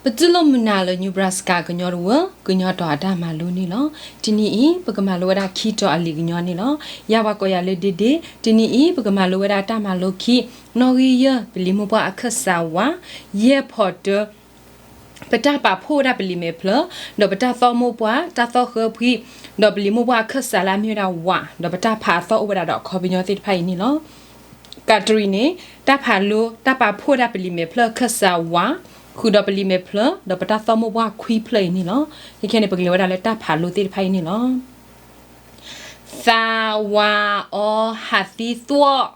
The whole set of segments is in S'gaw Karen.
ပတူၢ်လိာ်မုာ်နၤလၢ Nebraska ကညီတဝၢ ကညီတီၤအတၢ်မၤလိန့ၣ်လီၤ. တနံၤအံၤ ပကမၤလိဝဲဒၣ်ခံတီၤအလံာ်ကညီန့ၣ်လီၤ. ယၤပှၤကိးယၤလၢ ဒ့ဒ့, တနံၤအံၤ ပကမၤလိဝဲဒၣ်တၢ်မၤလိခံ, နီၣ်ဂံၢ်ယဲၢ် ပလံာ်မိၢ်ပှၢ်အခၢၣ်စးဝး, ယဲၢ်ဖီတၢ ပတၢ်ပာ်ဖှိၣ်ဝဲဒၣ်ပလံာ်မဲာ်ဖျၢၣ်, ဒီးပတၢ်သီၣ်မိၢ်ပှၢ်, တၢ်သီၣ်ဃၢဖှံ, ဒီးပလံာ်မိၢ်ပှၢ်အခၢၣ်စးလၢအမ့ၢ်ဝဲဒၣ်ဝး, ဒီးပတၢ်ဖးအသီၣ်အိၣ်ဝဲဒၣ်ဒီးအခီပညီသ့ၣ်တဖၣ်အံၤန့ၣ်လီၤ. ကးတရံးန့ၣ် တၢ်ဖးလိ တၢ်ပာ်ဖှိၣ်ဝဲဒၣ်ပလံာ်မဲာ်ဖျၢၣ်အခၢၣ်စးဝး, ဃုာ်ဒီးပလံာ်မဲာ်ဖျၢၣ်, ဒီးပတၢ်သီၣ်မိၢ်ပှၢ်ခွံဖျၢၣ်အံၤန့ၣ်လီၤ. ခဲခဲန့ၣ် ပကလဲၤဝဲဒၣ်လၢတၢ်ဖးလိသ့ၣ်တဖၣ်အံၤန့ၣ်လီၤ. သးဝးအီဟးသံသွီၣ်,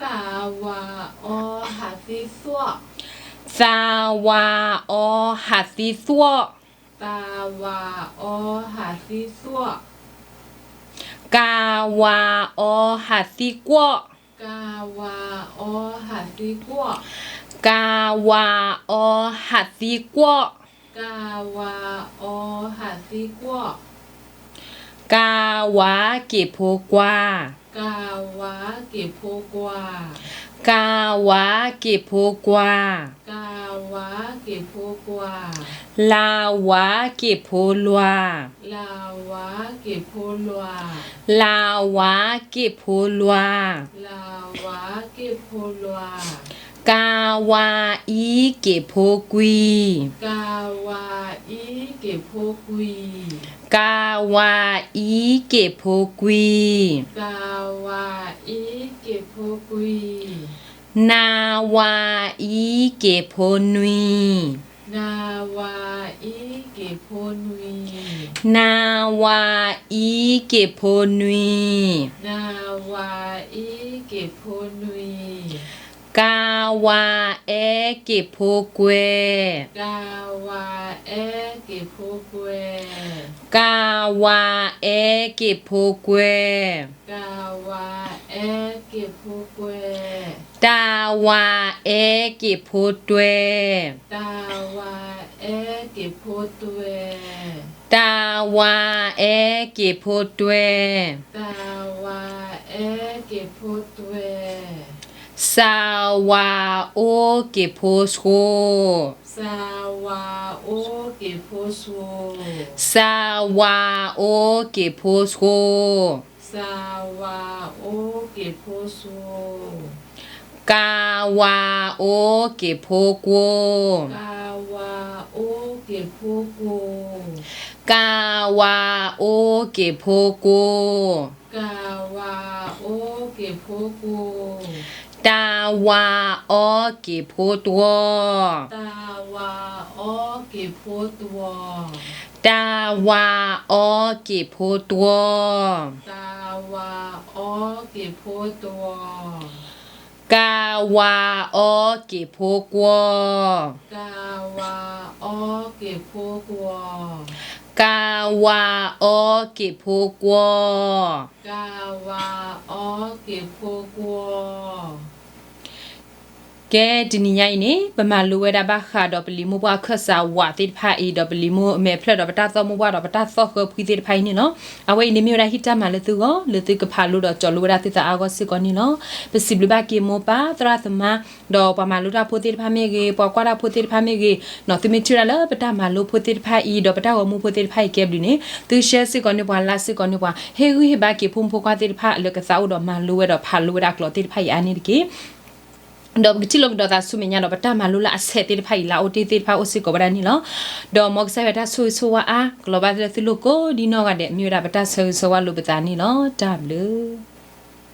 သးဝးအီဟးသံသွီၣ်, သးဝးအီဟးသံသွီၣ်, သးဝးအီဟးသံသွီၣ်, ကးဝးအီဟးသံကွီၣ်, ကးဝးအီဟးသံကွီၣ်, ကးဝးအီဟးသံကွီၣ်, ကးဝးအီဟးသံကွီၣ်, ကးဝးက့ၤဖိကွၢ်, ကးဝးက့ၤဖိကွၢ်, ကးဝးက့ၤဖိကွၢ်, ကးဝးက့ၤဖိကွၢ်, လးဝးက့ၤဖိလွၤ, လးဝးက့ၤဖိလွၤ, လးဝးက့ၤဖိလွၤ, လးဝးက့ၤဖိလွၤ, ကးဝးအံက့ၤဖိကွံ, ကးဝးအံက့ၤဖိကွံ, ကးဝးအံက့ၤဖိကွံ, ကးဝးအံက့ၤဖိကွံ, နးဝးအံက့ၤဖိနွံ, နးဝးအံက့ၤဖိနွံ, နးဝးအံက့ၤဖိနွံ, နးဝးအံက့ၤဖိနွံ, ကးဝးအဲက့ၤဖိကွဲၢ်, ကးဝးအဲက့ၤဖိကွဲၢ်, ကးဝးအဲက့ၤဖိကွဲၢ်, ကးဝးအဲက့ၤဖိကွဲၢ်, တးဝးအဲက့ၤဖိတွဲၢ်, တးဝးအဲက့ၤဖိတွဲၢ်, တးဝးအဲက့ၤဖိတွဲၢ်, တးဝးအဲက့ၤဖိတွဲၢ်, စးဝးအိက့ၤဖိဆိ, စးဝးအိက့ၤဖိဆိ, စးဝးအိက့ၤဖိဆိ, စးဝးအိက့ၤဖိဆိ, ကးဝးအိက့ၤဖိကွိၢ်, ကးဝးအိက့ၤဖိကွိၢ်, ကးဝးအိက့ၤဖိကွိၢ်, ကးဝးအိက့ၤဖိကွိၢ်, တးဝးအီက့ၤဖိတွီၢ်, တးဝးအီက့ၤဖိတွီၢ်, တးဝးအီက့ၤဖိတွီၢ်, တးဝးအီက့ၤဖိတွီၢ်, ကးဝးအီက့ၤဖိကွီၢ်, ကးဝးအီက့ၤဖိကွီၢ်, ကးဝးအီက့ၤဖိကွီၢ်, ကးဝးအီက့ၤဖိကွီၢ်. ကဲ တနံၤညါအံၤန့ၣ် ပမၤလိဝဲဒၣ်ဘၣ်ဃးဒီး ပလံာ်မိၢ်ပှၢ်အခၢၣ်စးဝးသ့ၣ်တဖၣ်အံၤ ဒီးပလံာ်မိၢ်မဲာ်ဖျၢၣ် ဒီးပတၢ်သီၣ်မိၢ်ပှၢ် ဒီးပတၢ်သီၣ်ဃၢဖှံသ့ၣ်တဖၣ်အံၤန့ၣ်လီၤ. အဝဲအံၤန့ၣ်မ့ၢ်ဝဲဒၣ်ဟံၣ်တၢ်မၤလၢသုဂီၢ် လၢသုကဖးလိဒီး ကၠီလိဝဲဒၣ်သုသးအါဂီၢ်စ့ၢ်ကီးန့ၣ်လီၤ. ပစံးဘျုးဘၣ်က့ၤမိၢ်ပၢ်သရၣ်သမါ ဒီးပှၤမၤလိတၢ်ဖိသ့ၣ်တဖၣ်မ့ၢ်ဂ့ၤ, ပှၤကွၢ်တၢ်ဖိသ့ၣ်တဖၣ်မ့ၢ်ဂ့ၤ, နီၢ်သုမ့ၢ်ထံၣ်ဝဲဒၣ်လၢပတၢ်မၤလိဖိသ့ၣ်တဖၣ်အံၤ ဒီးပတၢ်ဂီၤမူဖိသ့ၣ်တဖၣ်အံၤကဲဘျုးန့ၣ် သု share စ့ၢ်ကီးန့ၢ်ပှၤ like စ့ၢ်ကီးန့ၢ်ပှၤ, ဟ့ၣ်ဂံၢ်ဟ့ၣ်ဘါက့ၤဖိမုၣ်ဖိခွါသ့ၣ်တဖၣ် လၢကသးအိၣ်ဒီးမၤလိဝဲဒီးဖးလိဝဲဒၣ်ကျိာ်သ့ၣ်တဖၣ်အံၤအါန့ၣ်တက့ၢ်. ဒီးပကထံၣ်လိာ်ကဒီးသးဆူမဲာ်ညါဒီး ပတၢ်မၤလိလၢအဆဲးသ့ၣ်တဖၣ်အံၤ လၢအအိၣ်တ့ၢ်သ့ၣ်တဖၣ်အိၣ်စ့ၢ်ကီးဝဲဒၣ်န့ၣ်လီၤ. ဒီးမ်ကစၢ်ယွၤတၢ်ဆိၣ်ဂ့ၤဆိၣ်ဝါအါ ကလီၤဘၣ်လၢသုလိၤကိးဒ်နီၢ်ဂၤဒဲး မ့ၢ်ဝဲဒၣ်ပတၢ်ဆၢဂ့ၤဆၢဝါလိာ်ပသးန့ၣ်လီၤ. တၢ်ဘျုး